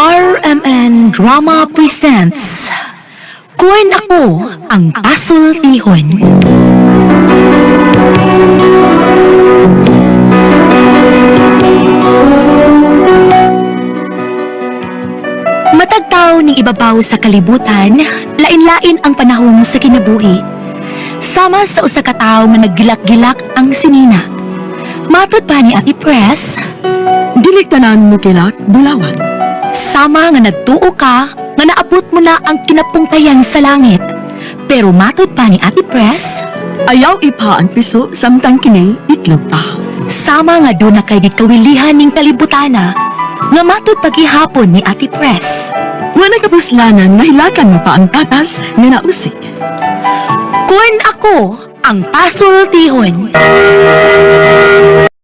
RMN Drama Presents Kun Ako Ang Pasultihon. Matagtaw ning ibabaw sa kalibutan, lain-lain ang panahon sa kinabuhi. Sama sa usa ka tawo nga naggilak-gilak ang sinina. Matod pa ni Ate Press, Dili tanan mo kilak, bulawan. sama nga nagtuo ka nga naabot mo na ang kinapungkayan sa langit. Pero matod pa ni Ate Press, Ayaw ipa ang piso samtang kini itlog pa. Sama nga doon na kay gikawilihan ning kalibutana nga matod paghihapon ni Ate Press. Wala kapuslanan nga hilakan mo pa ang tatas nga nausik. Kun ako ang pasultihon.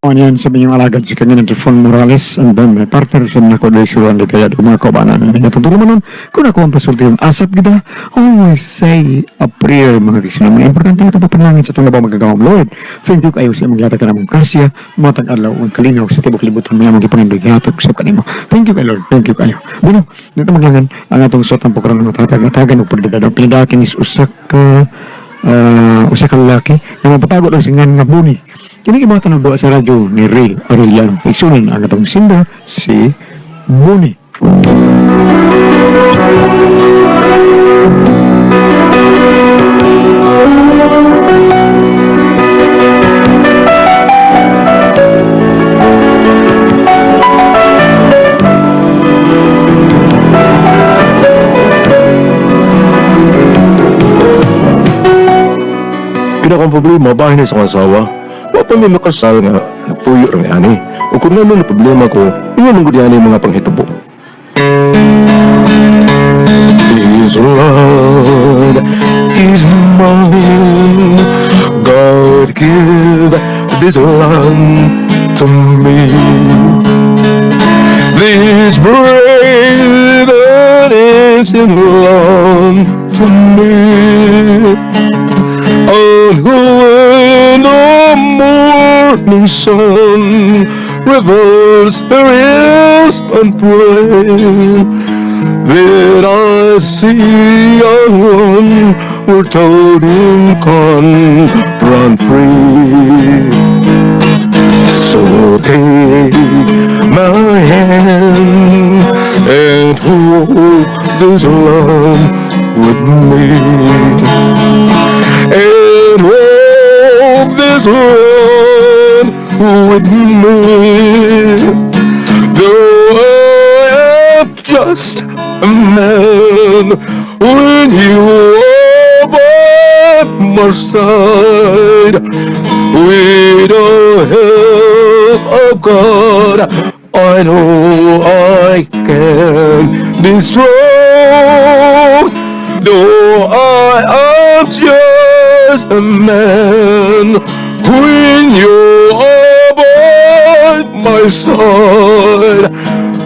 On yan sa inyong alagad si kanina Trifon Morales and then my partner sa mga koday si Juan de Cayad mga kaubanan na nga tutulungan nun kung ako ang pasulti yung asap gida, always say a prayer, mga kisinaman. Importante ito papanalangin sa itong labaw magagawang. Lord, thank you kayo sa imong gihatag kanamong grasya matag adlaw ang kalinaw sa tibok kalibutan, may among gipangandoy gihatag sa kanimo. Thank you kay Lord, thank you kayo. Bueno, dito maglangan ang atong suot ang pagkaroon ng tatag atagan o pagdadadaw pinadakin is usa ka usa ka lalaki nga mapatago lang sa ngan nga buni. Kini ibatan og duwa sa radyo ni Ray Arellano. Igsunan ang atong singer si Buni. Pinakang problema, bahay na sa akong asawa. Wa pa may makasal nga nagpuyo ra ni ani. O kung ano na problema ko, ingon mong gud ani mga panghitabo. This land is mine. God give this land to me. This brave and ancient land to me. On when the morning sun reveals her hills and plain, then I see a one where told can run free. So take my hand and hold this love with me and walk this road with me. Though I am just a man, when you are by my side, with the help of God, I know I can be strong. Though I am just a man, when you are by my side,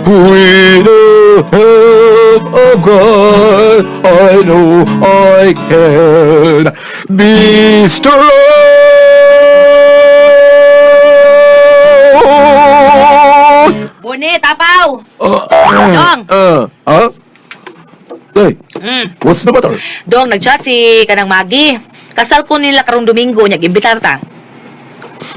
with the help of God, I know I can be strong. Buni, tapaw! Dong! Ah? Hey, what's the matter? Dong, nag-chat si kanang Maggie. Kasal ko nila karong Domingo, niya imbitar ta.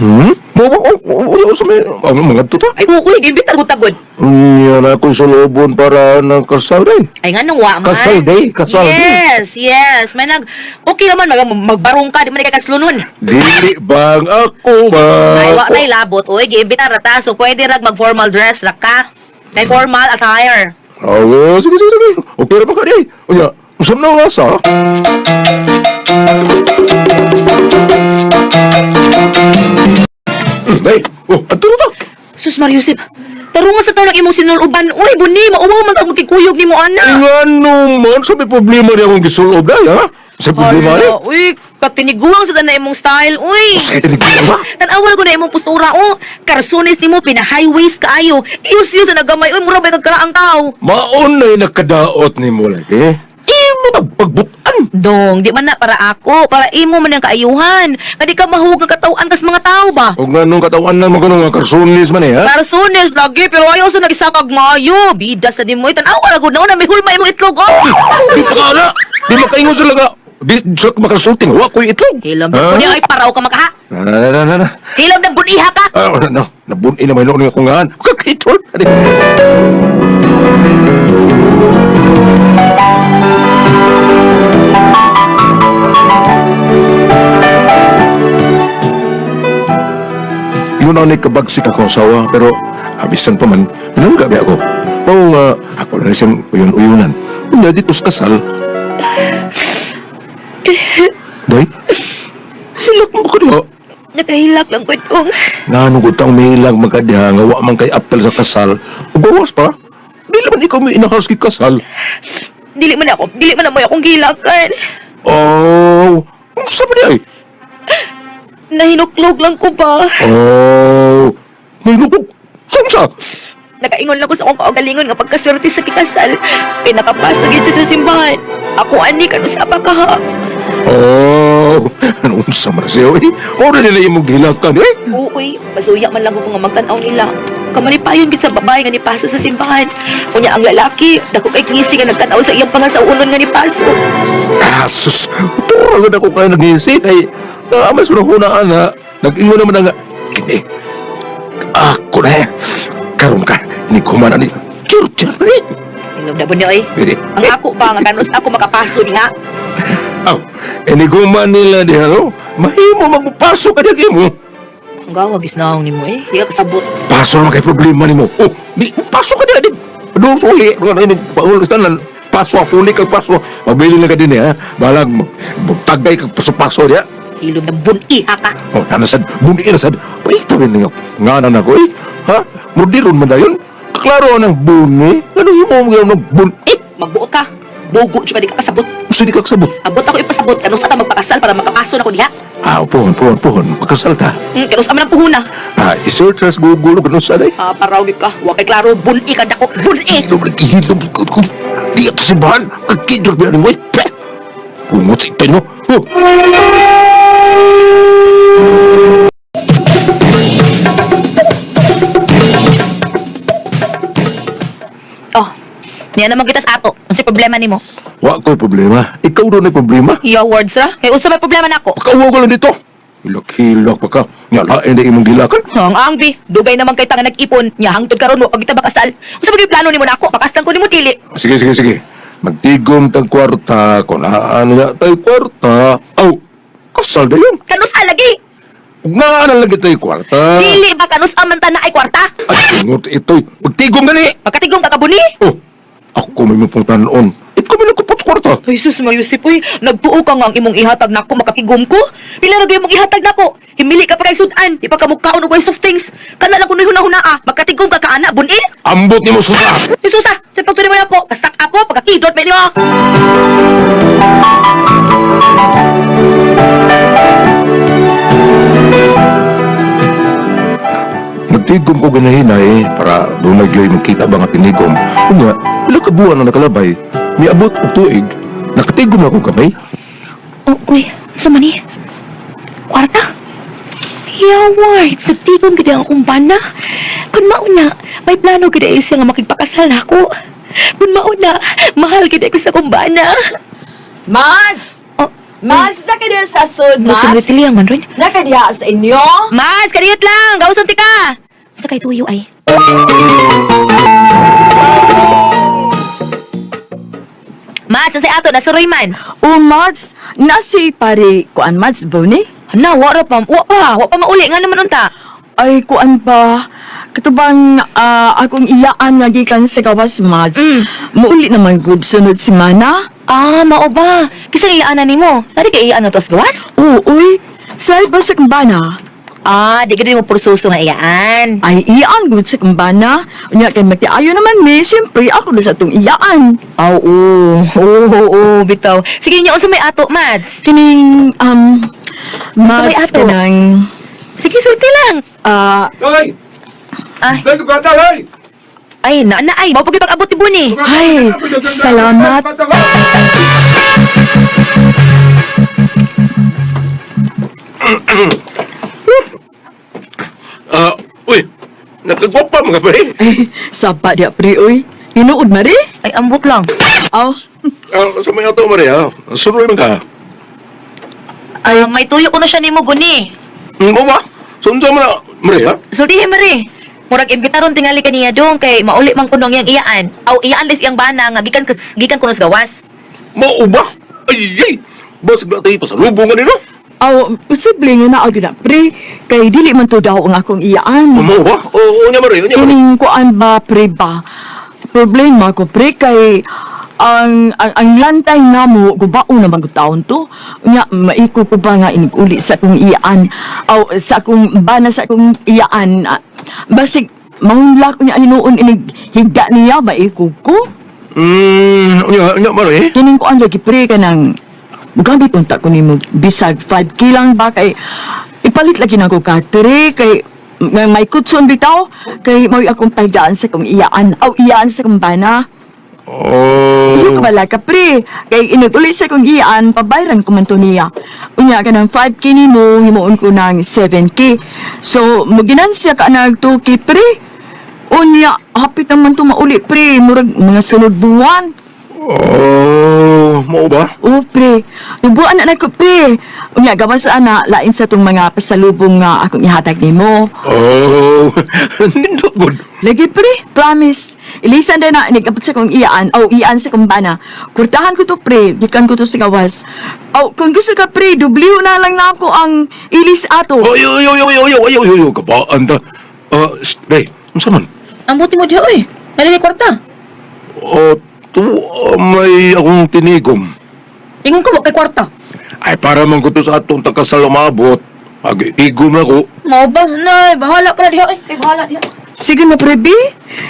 Hmm? Mo mo mo sa may ano mga tuta? Ay, uy, imbitar ko tagod. Yan ako sa lobon para ng kasal day. Ay, nga nung wa man. Kasal day, kasal day. Yes, yes. May nag, okay naman, magbarong ka, di man ikaw kaslunon. Dili bang ako ba? Ay, wa tay labot. Uy, giimbitar ra ta. So, pwede rag mag-formal dress ra ka. Kay formal attire. Oh, sige, sige, sige. Okay ra ba ka day? Unya, usam na nga sa. Day, oh, adto na ta. Sus Mariusip, tarungan sa taon ang imong sinuluban. Uy, Buni, mauwaw man kag kuyog nimo ana. Ngano man sa may problema niya akong gisulob day, ha? Sa problema ni? Hala, uy, katiniguang sa na imong style, uy. Sa tiniguang ba? Tan-awan ko na imong postura, oh. Karsunis nimo pina-high waist kaayo. Iyos-yos na nagamay, uy, mura ba kag karaang tao. Maon na'y nakadaot ni mo lagi. Imo pagbutan. Dong, di man na para ako, para imo man ang kaayuhan. Nga di ka mahuwag nga katawan kas mga tao ba? Og nga nung katawan na mo nga karsunis man eh, ha? Karsunis lagi, pero ayaw sa nagisakag maayo. Bida sa dimoy, tanaw ka na gud na may hulma imong itlog, oh. Di pa ka na. Di makaingon sila nga. Di sila ka makasulting. Wa ko'y itlog. Hilom Ha? na buni ay paraw ka makaha. Na, na, na, na, na. Hilom na buniha ka. Ah, no, nabunay na may noon akong ngaan. Kakitol. Yun ang nagkabagsik akong asawa, pero abisan pa man, pinanggabi ako. Mao nga, ako na siyang uyon-uyunan. Unya dito sa kasal. Day, hilak mo ka diha. Nakahilak lang ko itong. Ngano ko tang milag magkadiha nga wa man kay apel sa kasal. Ug gawas pa. Dili man ikaw may inahas kay kasal. Dili man ako, dili man mo akong gilakan. Oh, unsa ba di ay? Nahinuklog lang ko ba? Oh, may lugog. Samsa. Nakaingon lang ko sa akong kaugalingon nga pagkaswerte sa kikasal. Pinakapasok yun siya sa simbahan. Ako ani kanu sa ka ha. Oh, ano unsa man siya eh? Ora nila imong gilakan eh. Uy, masuya man lang ko nga magtan-aw nila. Kamalipayon gid sa babae nga nipaso sa simbahan. Unya ang lalaki, dako kay ngisi nga nagtan-aw sa iyang pangasaunon nga nipaso. Ah, sus. Turo na ko kayo nag-isip kay naamas mo na hunaan ha. Nag-ingon naman ang kini. Ako na eh. Karon ka, ni kumana ni. Chur-chur ni. Ilom na niya oy. Dili. Ang ako ba nga kanus ako makapaso diha. Aw, enigma nila diha no? Mahimo magpasok ka diha mo. Ang gawa gisnaong nimo eh. Di ka kasabot. Paso naman kay problema nimo. Oh, di pasok ka diha di. Doon suli, doon ini paul tanan. Paso puli kag paso. Mabili na ka din eh, ha. Balag tagay kag paso-paso diha. Ilom na buni ha ka. Oh, nana sad, buni na sad. Palita rin ninyo. Nga na nako eh. Ha? Murdiron man dayon. Klaro ang buni. Ano yung mo ng buni? Magbuot ka. Bugo jud ka di ka kasabot. Gusto di ka kasabot. Abot ako ipasabot kanus ata magpakasal para makapaso na ko diha. Ah, puhon, puhon, puhon. Pakasal ta. Kanus man ang puhuna. Ah, i-search ra sa Google ug kanus sad eh. Ah, paraw gyud ka. Wa kay klaro buni ka dako. Buni. Hilom lagi, hilom. Di at simbahan. Kagkidor ba mo? Pe! Pungot sa ito mo. Oh! Oh. Niya naman kita sa ato. Unsay problema nimo? Wa ko'y problema. Ikaw doon ay problema. Your words ra. Kay unsa may problema nako? Pakauwa ka lang dito. Hilak-hilak pa ka. Nga lain na imong gilakan. Ang angbi, dugay naman kay tanga nag-ipon, nya hangtod karon mo pag kita bakasal. Unsa ba gyud plano nimo nako? Pakaslan ko nimo dili. Sige, sige, sige. Magtigom tag kwarta. Kung naan na tayo kwarta. Aw, kasal na yun. Kanus lagi. Ug naan na lagi tayo kwarta. Dili ba kanus man ta na ay kwarta? Ay, tingot ito'y. Magtigom gani. Pagkatigom ka kabuni. Oh, ako may mapong tanon. Ikaw may nagkupot sa kwarta. Ay sus Mariusip oy, nagtuo ka nga ang imong ihatag nako makakigom ko. Pila ra gyud imong ihatag nako? Himili ka pa kay sudan, di pa ka mukaon og way soft things. Kana lang kunoy hunahuna ah, magkatigom ka kaana buni. Ambot nimo susa. Isusa, sa pagtuli mo nako, kasak ako pagkakidot pa nimo. Nagtigom ko ganahinay para doon nagyoy magkita ba nga tinigom. Unya, pila ka buwan na nakalabay, miabot og tuig, nakatigom na akong kamay. Oh, uy, sa mani? Kwarta? Yawa, it's nagtigom gid ang akong bana. Kung mauna, may plano gid ay siya nga makigpakasal nako. Kung mauna, mahal gid ko sa akong bana. Mads! Oh, Mads, nakadiya sa sud, Mads? Mads? man ron. Nakadiya sa inyo? Mads, kadiyot lang, gawson ti ka. Sa kay tuyo ay. Mads, sa ato nasuroy man. O Mads, nasi pare kuan Mads Boni? Ana, wa ra pa, wa pa mauli nga naman unta. Ay kuan ba? Katubang akong iyaan nga gikan sa gawas Mads. Muuli naman gud sunod semana. Ah, mao ba? Kisang iyaanan nimo. Tari kay iyaan na to sa gawas? Oo, uy. Say ba sa kumbana? Ah, di gid mo pursuso nga iyaan. Ay iyaan gud sa kumbana. Unya kay magtiayo naman mi, siyempre ako na sa atong iyaan. Aw, oo. Oo, oo, bitaw. Sige nya unsa may ato, Mads? Kining may Mads ato? kanang Sige, sulti lang. ah Day! Ay. Day, kwarta, day! Ay, na na ay, mao pag abot ni Buni. Ay, salamat. Ah, uy, nakagwapa mga pre. Ay, saba diya, pre, oy. Tinuod, Mari? Ay, ambot lang. Aw, Ah, sa mga ato, Maria, suroy man ka. Ay, may tuyo ko na siya nimo Buni. Mo ba? So, unsa man na, Maria? Sultihi Mari. Murag imbitaron tingali kaniya dong kay mauli man kuno ang iyang iyaan. Aw iyaan les iyang bana nga gikan gikan kuno sa gawas. Mao ba? Ay, ay! Basig na tayo pasalubong ka nila. Aw, posible nga naa gyud na, pre. Kay dili man to daw ang akong iyaan. Mao ba? Oo, unya, Maria, unya, Maria. Kining kuan ba, pre ba? Problema ko, pre, kay ang lantay namo gubao naman gud taon to. Nya maiko ko ba nga iniguli sa akong iyaan aw sa akong bana sa akong iyaan. Ah, basig mahunla ko niya hinuon inig higda niya maiko ko. Unya, unya, Maria. Kining kuan lagi pre kanang mugamit unta ko nimo bisag 5K lang ba kay ipalit lagi nako ka tre kay may kutson bitaw kay mao'y akong pahigdaan sa akong iyaan aw iyaan sa akong bana. Oh. Iyo ka bala ka pre kay inuguli sa akong iyaan pabayran ko man to niya. Unya kanang 5K nimo himuon ko ng 7K. So moginansya ka nag 2K pre. Unya hapit naman to mauli pre murag mga sunod buwan. Oh, mao ba? Oo, pre. Tubuan na ko, pre. Unya, gawas sa ana, lain sa tong mga pasalubong nga akong ihatag nimo. Oh, nindot good. Lagi, pre. Promise. Ilisan na na, nag-abot sa kong iyaan, o iyaan sa kong bana. Kurtahan ko to, pre. Gikan ko to sa gawas. O, kung gusto ka, pre, dubliw na lang na ako ang ilis ato. Ay, ay, ay, ay, ay, ay, ay, ay, kabaan ta. Ah, day, unsa man? Ambot nimo diha oy. Nalagay kwarta. Oh, to, may akong tinigom. Ingon ka wa kay kwarta. Ay, para man ko to sa atong takasal umabot. Pag-igom na ko. Mao ba? Nay, bahala ka na diha oy. Ay, bahala diha. Sige na, pre, B.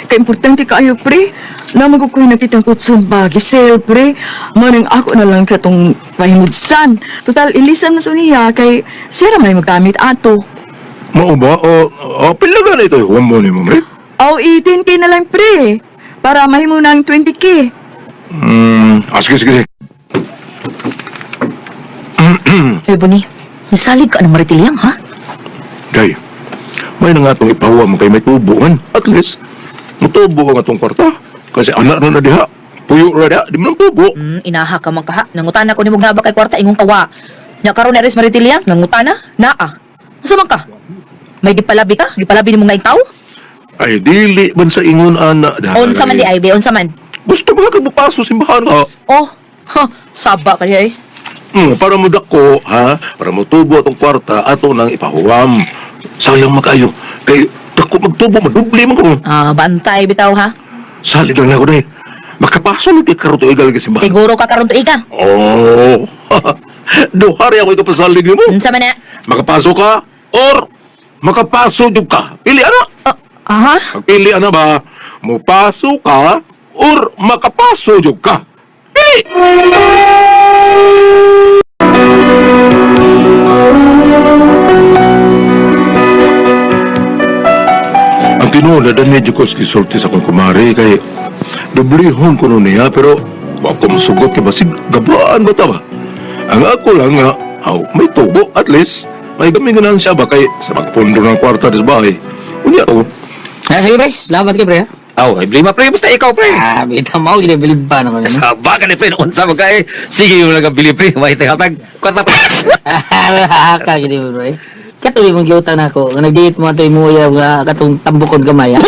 Kay importante kaayo, pre. Namag ko nakitang kutsun ba, Giselle, pre. Manang ako na lang katong pahimudsan. Total, ilisan na to niya kay sira may magamit ato. Mao ba? O, oh, pila ka na ito. Huwag mo ni mo, pre. O, 18K na lang, pre. Para mahimo ng 20K. Ah, sige, sige, sige. Ay, Buni, nisalig ka ng maritilyang, ha? Day, may na nga itong ipahuwa mo kay may tubo man. At least, mutubo ang atong kwarta. Kasi anak na na diha. Puyo na diha, di mo nang tubo. Inaha ka man kaha. Nangutana ko nimo ba kay kwarta ingon ka wa. Nya karon na res maritilyang, nangutana, naa. Unsa man ka? May gipalabi ka? Gipalabi nimo nga ikaw? Ay, dili man sa ingon, ana. Day. Unsa man di ay be, unsa man? Gusto mo ka bupaso simbahan ka. Oh, ha, saba ka diha eh. Para mo dako, ha? Para mo tubo atong kwarta, ato nang ipahuwam. Sayang makayo. Kay, dako magtubo, madubli man ko. Ah, bantay bitaw ha. Salig lang ako, day. Makapaso lang kay karon tuig lagi simbahan. Siguro ka karon tuig ka. Oh. Duhari ako ikapasalig nimo. Unsa man na? Makapaso ka or makapaso jud ka. Pili ana. Oh, aha. Pili ana ba? Mupaso ka or makapaso jud ka. Pili. Ang tinuod na medyo ko gisulti sa akong kumari kay dublihon ko nun niya pero wa ko masugot kay basig gabaan ba ta ba? Ang ako lang nga aw may tubo at least may gamay ganan siya ba kay sa pagpundo ng kwarta sa bahay. Unya oh. Ah, sige, pre. Salamat kay pre. Ha? Aw, ay blima pre, basta ikaw pre. Ah, bita mo, ginibilib ba naman. Ano? Saba ka ni pre, unsa man ka eh. Sige yung nagabili pre, may hatag. Kwarta pre. Ah, ka gini pre. Katuloy mong giutang na ako. Nga nag-date mo ato imuya nga katong tambukod gamay. Ha?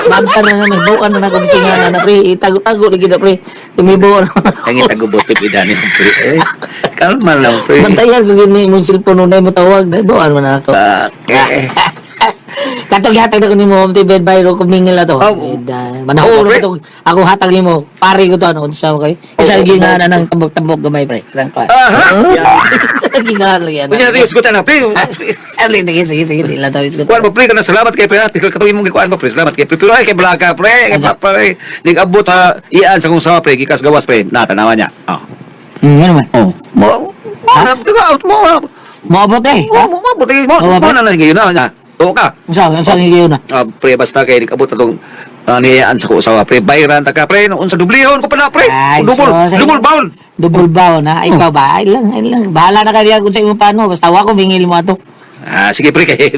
Bagta na naman, bukan na ako bisingan na pre. Itago-tago lagi na pre. Tumibo na. Ang itagubote pre dani pre. Eh, kalma lang pre. Bantayan ko gini mong cellphone unay mo tawag. Bukan man ako. Okay. Katong gihatag na ko nimo home bed by ro kumingil na to. Oh. Manahog Oh, na pre. to. Ako hatag nimo, pare ko to ano unsa mo kay. Isa Oh, lagi oh, nga na ng tambok-tambok gamay pre. Katang pa. Aha. Isa lagi nga lagi ana. Unya Dios ko na pre. Alin, sige, sige, sige, di lang tayo. Kuan mo pre kana salamat kay pre. Tinggal katuwi mong gikuan mo pre. Salamat kay pre. Pero ay kay blaka pre, kay Asa? pre. Nigabot ha ian sa kong sawa pre gikas gawas pre. Na tanawa niya. Oh. Ano man? Oh. Mo mo mo mo Moabot eh. mo mo mo mo Oh, mo na lang ngayon na. Tuo ka. Unsa unsa ni na? Ah, pre, basta kay nikabot atong niyaan sa ko usawa, pre. Bayran ta ka, pre. Noon sa dublihon ko pa na, pre. Ay, Double, so, double bound. Double bound ha. Ikaw ba? Ay lang, ay lang. Bahala na ka diya kung sa imong paano. Basta wa ko bingil mo ato. Ah, sige pre kay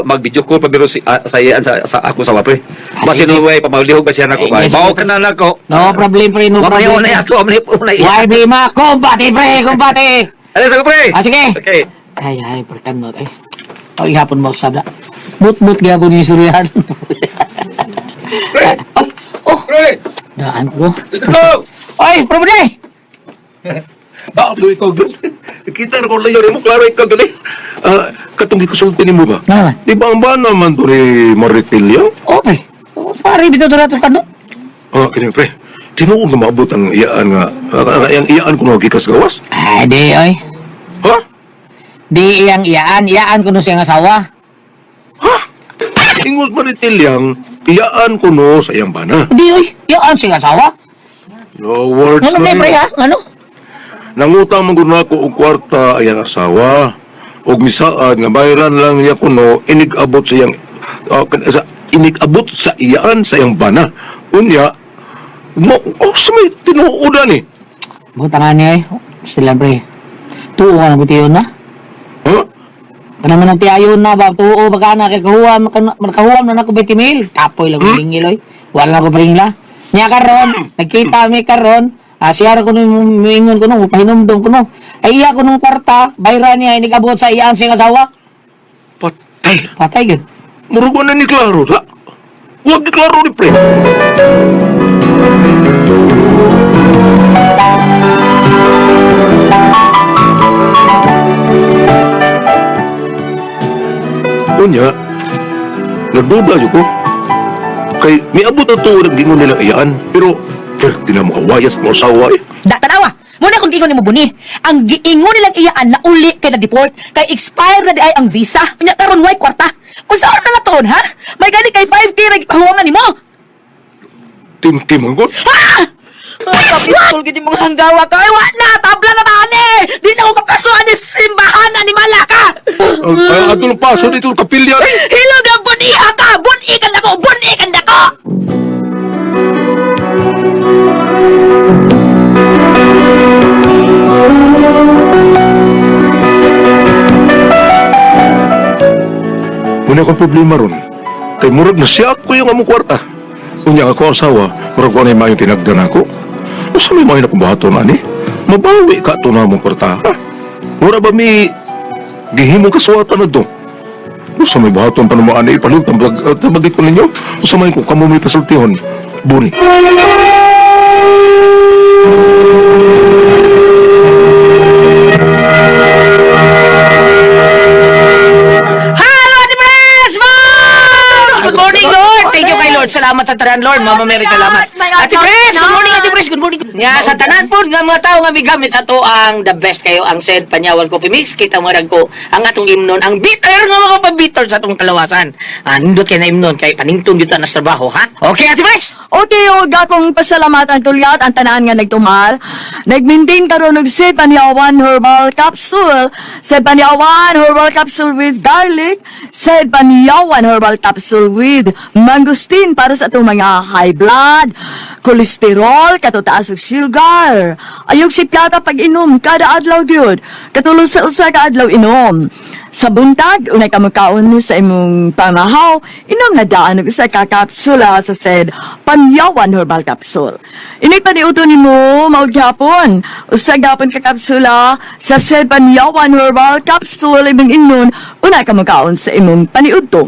mag-video call pa pero si sa iyaan sa ako sawa pre. Ah, Basin sige. way pamawlihog ba siya nako Eh, ba. yes, Mao sige. ka na nako. No problem pre, no Mamaya problem. unay ako, amli unay. Why be ma? Kumbate pre, kumbate. Alis ako pre. Ah, sige. Okay. Ay, ay, perkanot ay. O, ihapon mo sabla. But-but gyapon ni suryahan. Pre! Ay, oh, Pre! daan ko. Go! Oy, problema. Ah, do ikaw gyud. Kita ra ko layo nimo, klaro ikaw gyud. Ah, katong gikusulti nimo ba? Ano naman? Di ba ang ba naman to ni Maritilio? Oh, pre. Oh, pare, bitaw to kanot. Ah, kini pre. Tinuod nga maabot ang iyaan nga ang iyaan ko nga gikas gawas. Ay, di, oy. Ha? Di iyang iyaan, iyaan ko no siyang asawa. Ha? Ingon Maritilyang iyaan ko no sa iyang bana. Di, oy. Iyaan siyang asawa. No words. Ano, na pre, pre, ha? Ano? Nangutang man gud nako og kwarta ayang asawa. Og misaad nga bayran lang niya kuno inig-abot sa iyang sa inig-abot sa iyaan sa iyang bana. Unya mo oh, sa may tinuodan ni. Buta nga niya, oy. Sila, pre. Tuo ka na buti yun, na. Ha? Kana man ang tiayon na ba tuo ba kana kay kahuam makahuam na nako 20 mil kapoy lang hmm? Oy wala na ko paringla nya karon nagkita mi karon siyara ko nung miingon ko nung pahinumdum ko no ay iya ko nung kwarta bayra niya inigabot sa iyang siyang asawa Patay. patay gyud. Murag na ni klaro ta. Wag ni klaro ni pre. Unya, nagduda jud ko. Kay miabot ang tuod ang gingon nila iyaan, pero perti na makawayas mo asawa eh. Da, tanawa! Muna kung giingon nimo buni. Ang giingon nilang iyaan na uli kay na-deport, kay expire na di ay ang visa. Unya karon way kwarta. Unsaon na nga tuon, ha? May gani kay 5K ra gipahuwangan nimo. Tim-tim ang god. Ha! Ay, kapistol gid imong hanggawa ka. Ay, wa na, tabla na tani. Di na ko kapasuan ni simbahan ni Malaka. Ang atong paso dito kapilya eh. Hilom na buniha ka! Buni ka nako! Buni ka nako! Muna akong problema ron. Kay murag na siya ko yung among kwarta. Unya ako asawa, murag ko na yung maayong tinagdan ako. Usa may maayo na kong bahaton, ani? Mabawi ka to na among kwarta. Ha? Mura ba mi gihimong kasuwatan na do? Usa may bahaton pa naman ani ipalit ang blag tabagit ko ninyo. Usa may kung kamo may pasultihon. Buni. Hello, Ate Pres! Ma'am! Good morning, Lord! Thank you kay Lord. Salamat sa tanan, Lord. Mama Mary, salamat. Ate Pres! Good morning, Ate Pres. Good morning. Nga, sa tanan po, nga mga tao nga migamit sa to ang the best kayo, ang Sed Panyawan Coffee Mix. Kita mo ko ang atong imnon, ang bitter nga mga pabitter sa atong kalawasan. Ah, nindot kay na imnon, kay paningtong dito na sa trabaho, ha? Okay, Ate Pres! Okay, og akong pasalamatan kulyat ang tanan nga nagtumar. Nagmaintain karon og Sed Panyawan Herbal Capsule. Sed Panyawan Herbal Capsule with garlic, Sed Panyawan Herbal Capsule with mangosteen para sa atong mga high blood, kolesterol, katutaas og sugar. Ayog si plata pag-inom kada adlaw gyud. Katulong sa usa ka adlaw inom. Sa buntag, unay ka magkaon sa imong pamahaw, inom na daan og usa ka kapsula sa said Panyawan Herbal Capsule. Ini paniuto nimo mao gyapon. Usa gyapon ka kapsula sa said Panyawan Herbal Capsule imong inon, unay ka magkaon sa imong paniudto.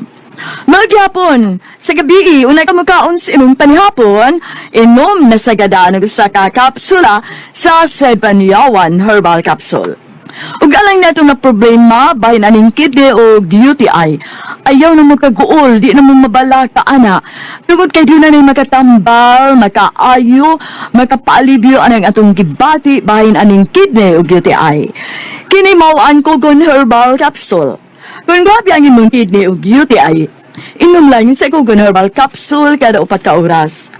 Magyapon, sa gabi, unay ka magkaon sa imong panihapon, inom na sa gadaan og usa ka kapsula sa said Panyawan Herbal Capsule. Ug alang nato na problema bahin aning kidney o UTI. Ayaw na magkaguol, di na mo mabala ka ana. Tungod kay doon na nay makatambal, makaayo, makapaalibyo anang atong gibati bahin aning kidney o UTI. Kini mao ang Kogon Herbal Capsule. Kung grabe ang imong kidney o UTI, inom lang sa Kogon Herbal Capsule kada upat ka oras.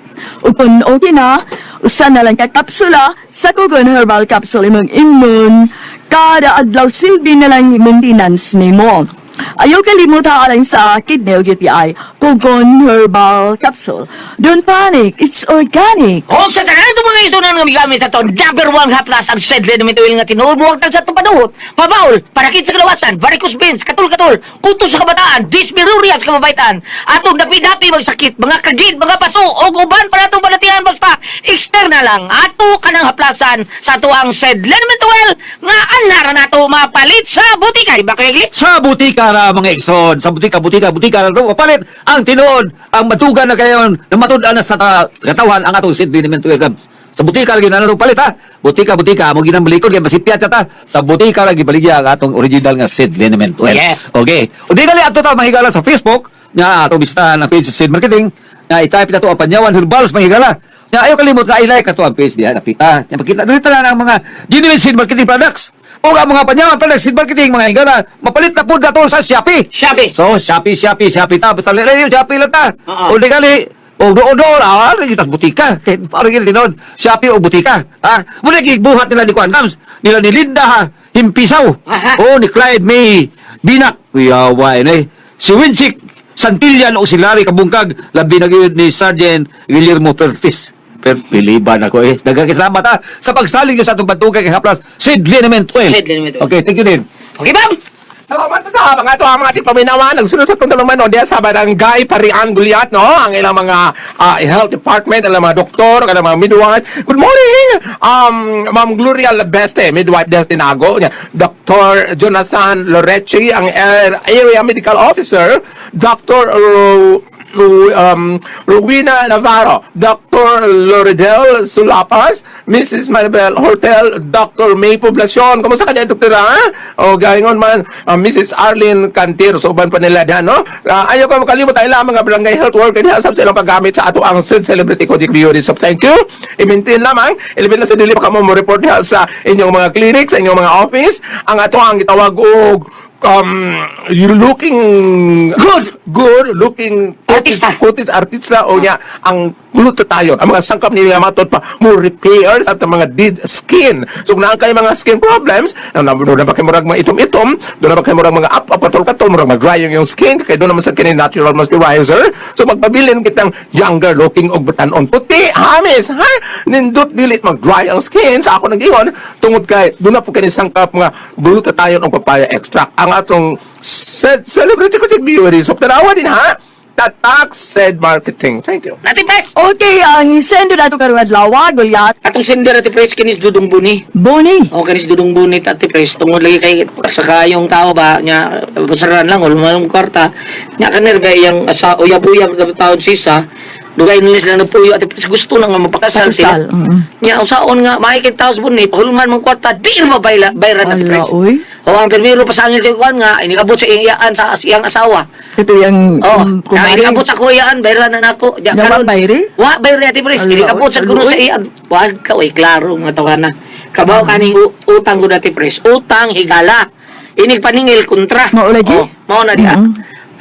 Ug kung okay na, usa na lang ka kapsula sa Kogon Herbal Capsule imong immune kada adlaw silbi na lang maintenance nimo. Ayaw kalimutan alang sa kidney o UTI, Kogon Herbal Capsule. Don't panic, it's organic. Kung sa tanan itong mga isunan nga migamit sa to, number one haplas ang said liniment oil nga tinuod buwag sa itong panuhot, pabaol, parakit sa kalawasan, varicose veins, katul-katul, kuto sa kabataan, dysmenorrhea sa kababaitan, atong dapi-dapi magsakit, mga kagid, mga paso, o uban para atong balatian basta external lang, ato kanang haplasan sa tuang said liniment oil nga anara nato mapalit sa butika, di ba Kuya Gli? Sa butika ra mga igsoon, sa butika, butika, butika ra mapalit ang tinuod, ang matugan na kayon, na matud-an na sa katawan ang atong seed liniment oil gams. Sa butika lagi na palit ha. Butika, butika, mo ginang balikod kay masipyat ta. Sa butika lagi baligya ang atong original nga seed liniment oil. Yes. Okay. O di gali ato ta mahigala sa Facebook nga ato bisitahan ang page sa Seed Marketing nga i-type na to ang Panyawan Herbals mahigala. Nga ayaw kalimot nga i-like ato ang page diha napita. Nga makita dito na ang mga genuine seed marketing products. O ang mga Panyawan products seed marketing mga higala mapalit na pud nato sa Shopee. Shopee. So Shopee, Shopee, Shopee ta basta layo Shopee lang ta. Oo. O di gali o doon doon ah lagi tas butika. Kay parang yun tinon. Shopee o butika. Ha? Muna gibuhat nila ni Kuan Gams, nila ni Linda ha, Himpisaw. Aha. O ni Clyde May Binak. Kuya eh. Si Winsik Santillan o si Larry Kabungkag, labi na gyud ni Sergeant Guillermo Pertis. Piliban ako eh. Daghang salamat ha sa pagsalig niyo sa atong pantugay kay Haplas Sid Liniment Oil. Sid Liniment Oil. Okay, thank you din. Okay, ma'am? Salamat sa mga ito ang mga ating paminawan. Nagsunod sa itong dalawang no, diya sa barangay Parian Guliat, no? Ang ilang mga health department, ang ilang mga doktor, ang ilang mga midwife. Good morning! Ma'am Gloria Labeste, midwife Destinago, Dr. Jonathan Lorechi, ang area medical officer, Dr. Rowena Navarro, Dr. Loredel Sulapas, Mrs. Maribel Hortel, Dr. May Poblacion. Kumusta ka dyan, Dr. Ha? O gahingon man, Mrs. Arlene Cantir, so uban pa nila dyan, no? Ayaw ko makalimot ay lang mga barangay health worker niya sa silang paggamit sa ato ang Sid Celebrity Kojik Beauty Soap. Thank you. I-maintain lamang, ilibin na sa dili pa ka mo report diha sa inyong mga clinic, sa inyong mga office. Ang ato ang gitawag og you looking Good. Good looking Artista. Kutis artista o niya ang glutathione ang mga sangkap nila matod pa mo repairs at ang mga dead skin. So kung naa kay mga skin problems, na doon na ba kay murag mga itom-itom, doon na ba kay murag mga up up katol katol, murag mag-dry yung skin kay doon naman sa kini natural moisturizer. So magpabilin kitang younger looking og batan-on puti hamis ha, nindot dili mag-dry ang skin sa ako nag-ingon tungod kay doon na po kini sangkap mga glutathione og papaya extract ang atong celebrity ko beauty soap. Tanawa din ha. Tatak said marketing. Thank you. Nati pre. Okay, ang sendo nato karong adlaw, Gulyat. Atong sender ati pre kinis Dudong Buni. Boni. O kinis Dudong Buni ati pre tungod lagi kay sa kayong tao ba nya basaran lang wala man kwarta. Nya kanir kay iyang asa uyab-uyab na taon sisa. Dugay nila sila nagpuyo ati pre gusto na nga mapakasal sila. Pakasal, mm. Nya usaon nga maikit tao sa Buni pahulman man kwarta di ra mabayla bayran ati pre. Ala, uy. O ang pirmiro pasangil sa kuan nga iniabot sa iyang sa iyang asawa. Ito yung Oh, kumare. iniabot sa kuya bayran na nako. Di, Nya, wa karon- bayri? Wa bayri ati pres, Ala, iniabot sa kuno sa uy. iyan. Wag ka oy klaro nga tawana. Kabaw kaning utang ko dati pres, utang higala. Inig paningil kontra. Mao lagi? Oh, mao na diha.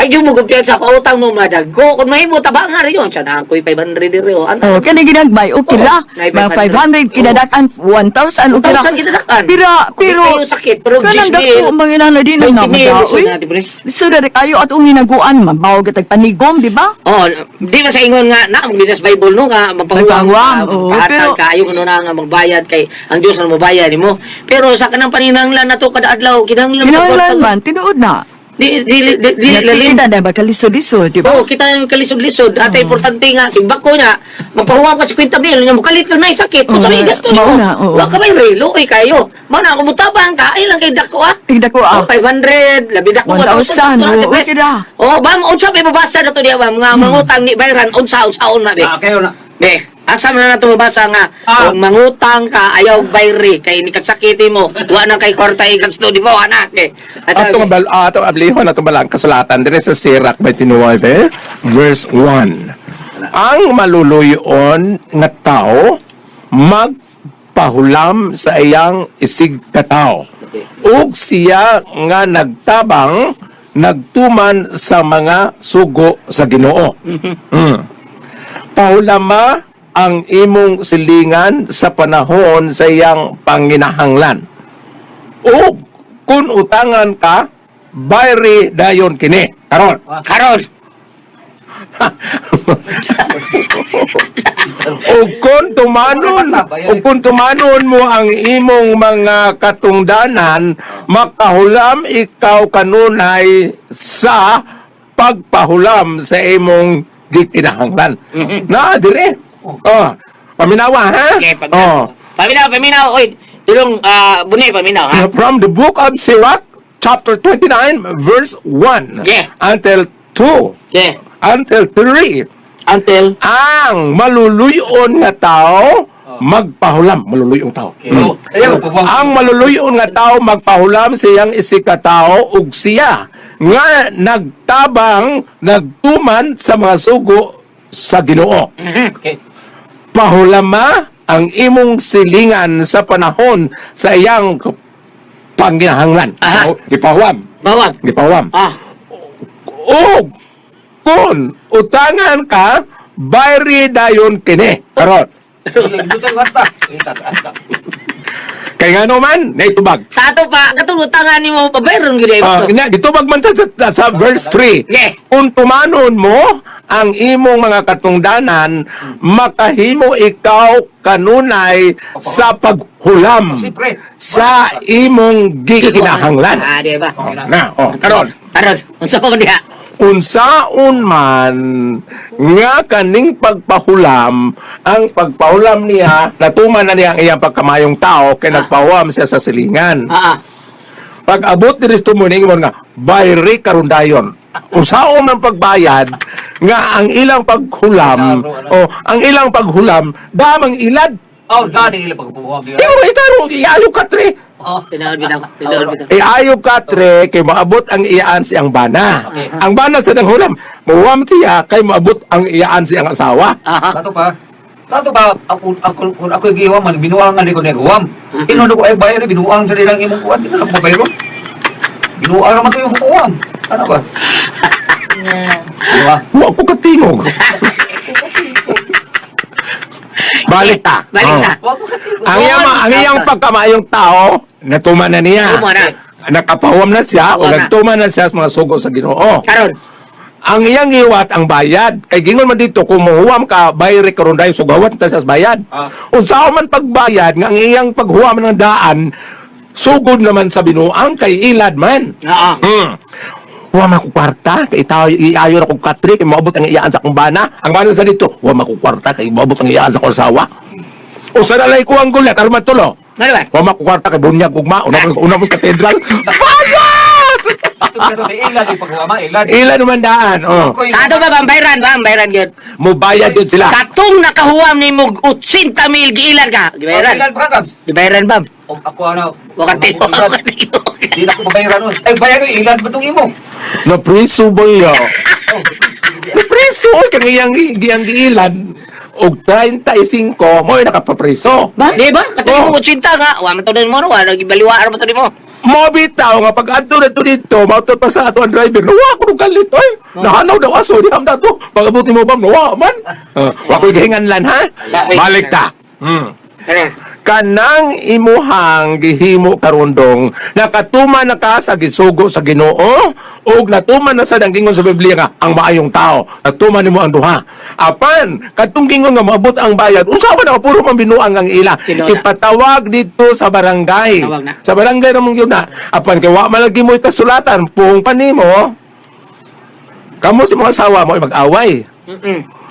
Ay yung mo kumpiyansa pa utang mo madagko. Kung mahimo tabang hari yun, siya na ako'y 500 diri oh. Ano? Oh, kani ginagmay, okay Oo, ra. nay Mga 500. 500 kinadakan 1,000 okay ra. 1,000 kinadakan. Pero pero Okay, kayo sakit, pero kanang 10,000, dako mga inana din na 20,000 madaoy. na, di ba? So dali kayo at ung hinaguan mabaw kitag panigom, di ba? Oh, di ba sa ingon nga na ang dinas Bible no nga mapahuwam, Magpahuwam, oo, magpahatag pero- ka ayo kuno na nga magbayad kay ang Dios ang mobayad nimo. Pero sa kanang paninanglan nato kada adlaw kinahanglan Kinahanglan man tinuod na. Di di di, di lalim. Nakikita na ba kalisod-lisod, di ba? Oo, kita yung kalisod-lisod. At importante nga, simbak ko niya, magpahuwam ka 50 mil, nga mukalit lang na sakit. Kung Oo, sa gasto mao nimo. na, oo. Wa ka may relo, oy kayo. Mao na, kumutabang ka, ay lang kay dako ah. Ay, dako, ah. Oh, 500, labi dako. 1,000, oo, okay ra. Oh, bam, unsa may mabasa na to diya, bam, nga mangutang ni bayran, unsa, unsaon na, be. Ah, kayo na. Be, asa man na nato mabasa nga, Ah. kung mangutang ka, ayaw bayri, kay nikagsakiti mo, wa na kay kwarta igasto, di ba, wa na, ke. Asa, Atong bal atong ablihon atong balang kasulatan dire sa Sirach 29 verse 1. Ang maluluyon nga tao magpahulam sa iyang isig katao. Ug siya nga nagtabang nagtuman sa mga sugo sa Ginoo. Pahulama ang imong silingan sa panahon sa iyang panginahanglan. O kung utangan ka, bayri dayon kini. Karon. Karon. Ug kung tumanon mo ang imong mga katungdanan, makahulam ikaw kanunay sa pagpahulam sa imong gikinahanglan. Na dire. Oh, paminawa ha? Okay, paminaw. Oh. Paminaw, paminaw. Oy, tulong, buni, paminaw, ha? From the book of Sirach, chapter 29, verse 1 until 2, until 3. Until? Ang maluluyon nga tao magpahulam, maluluyong tao. Ang maluluyon nga tao magpahulam siyang isika tao ug siya nga nagtabang nagtuman sa mga sugo sa Ginoo. Pahulama ang imong silingan sa panahon sa iyang panginahanglan. Aha. Gipahuam. Bawang. Gipahuam. Og kung utangan ka, bayri dayon kini. Karon. Kay ngano man, naitubag. Sa ato pa, katong utangan nimo pabayron gyud ay Ah, ito. nya gitubag man sa verse 3. Kung tumanon mo ang imong mga katungdanan, makahimo ikaw kanunay sa paghulam sa imong gikinahanglan. Ah, di ba? Oh, na, oh, karon. Karon, unsa pa man diha? Unsaon man nga kaning pagpahulam, ang pagpahulam niya, natuman na niya ang iyang pagkamayong tao, kay nagpahuam siya sa silingan. Pag abot ni Kristo mo, niingon nga, bayri karon dayon. Unsaon man pagbayad, nga ang ilang paghulam, o ang ilang paghulam, damang ilad. Oh, dani ila pagbuwag. Tingnan mo, itaro, iayo ka, tre. Tinaon bitaw, tinaon bitaw. Iayo ka, tre, kay maabot ang iyaan siyang bana. Ang bana sa nang hulam, muwam siya, kay maabot ang iyaan siyang asawa. Sato pa. Sato pa ako ako kung ako giwam man binuangan di ko niya guwam. Inon ko ay bayar binuang sa nilang imong kuan di na lang mabayro. Binuang naman to yung kuwam. Ano ba? Diba? Wa ko katingog. Balik ta. Balik ta. Oh. Ang iyang pagkamayong tao, natuman na niya. Tuman na. Nakapahuam na siya o Tuman na. nagtuman na siya sa mga sugo sa Ginoo. Karon. Ang iyang iwat ang bayad. Kay gingon man dito kung mohuwam ka, bayri karon dayon sugawat ta sa bayad. Unsa man pagbayad nga ang iyang paghuwam ng daan, sugod naman sa binuang kay ilad man. Oo. Wa man ko kwarta kay itaw iayo ra kog katri kay moabot ang iyaan sa akong bana. Ang bana sa dito, wa man ko kwarta kay moabot ang iyaan sa akong asawa. Usa na lay ko ang gulat aron matulo. Ano ba? Wa man ko kwarta kay bunyag ugma, una mo sa katedral. Bayad! Ato sa ila di paghuwama ila. Ila naman daan, oh. Sa ato pa ba, bayran ba, bayran gyud. Mubayad yun sila. Katong nakahuwam nimo 80 mil giilan ka. Gibayaran. Ilan pa kams? Gibayaran ba? Ako ano. Wa ka tino. Di na ko babayaran nun. Ay bayaran ilan ba tong imo? Napriso ba yo? Napriso oy kang iyang iyang giilan og 35 mo nakapapriso. Ba? Di ba? Katong imong 80 nga, wa man to nimo, wa gibaliwa ra man to nimo. Mo bitaw nga pag adto na to dito, mauto pa sa ato ang driver. Nawa ko nung kalit oy. Nahanaw daw aso di hamda to. Pag abot nimo bam nawa man. Wa ko'y gihinganlan ha. Balik ta. Kanang imuhang gihimo karundong nakatuman na ka sa gisugo sa Ginoo ug natuman na sa gingon sa Biblia nga ang maayong tao natuman nimo ang duha apan kadtong gingon nga maabot ang bayad unsa man ang puro man binuang ang ila Tinuod na. ipatawag dito sa barangay Tawag na. sa barangay ramong yun na apan kay wa man lagi mo kasulatan puong panimo kamo sa mga asawa mo ay mag-away.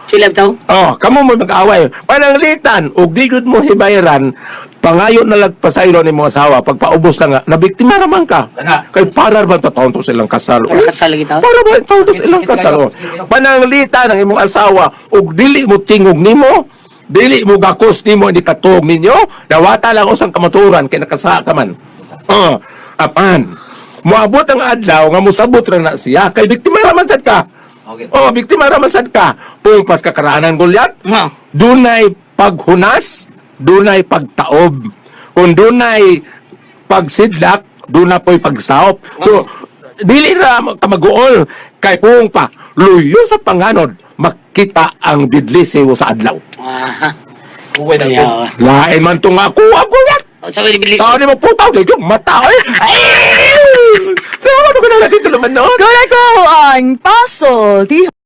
Sila bitaw. Oh, kamo mo mag-away. Pananglitan og di gud mo hibayaran, pangayo na lagpasaylo ni mga asawa pagpaubos lang nga, nabiktima ra man ka. Kay para ba taon to silang kasal? Para kasal lagi taon. Para ba taon to silang kasal? Oh. Pananglitan ang imong asawa og dili mo tingog nimo, dili mo gakos nimo ni katuog ninyo, dawata lang usang kamaturan kay nakasa ka man. Oh, apan moabot ang adlaw nga mosabot ra na siya kay biktima ra man sad ka. Okay. Oh, biktima ra man sad ka. Pungpas ka karaanan Goliath. Dunay paghunas, dunay pagtaob. Kung dunay pagsidlak, duna po'y pagsaop. So, dili ra ka maguol kay puong pa luyo sa panganod makita ang bidli sewo sa adlaw. Aha. Uwe na ko. Lain man tong ako, ako yan. Sa bidli. Sao ni mo putaw kay yung mata oy. Ay! Sao mo ko na Natin tulumanon. Kung ako ang pasultihon.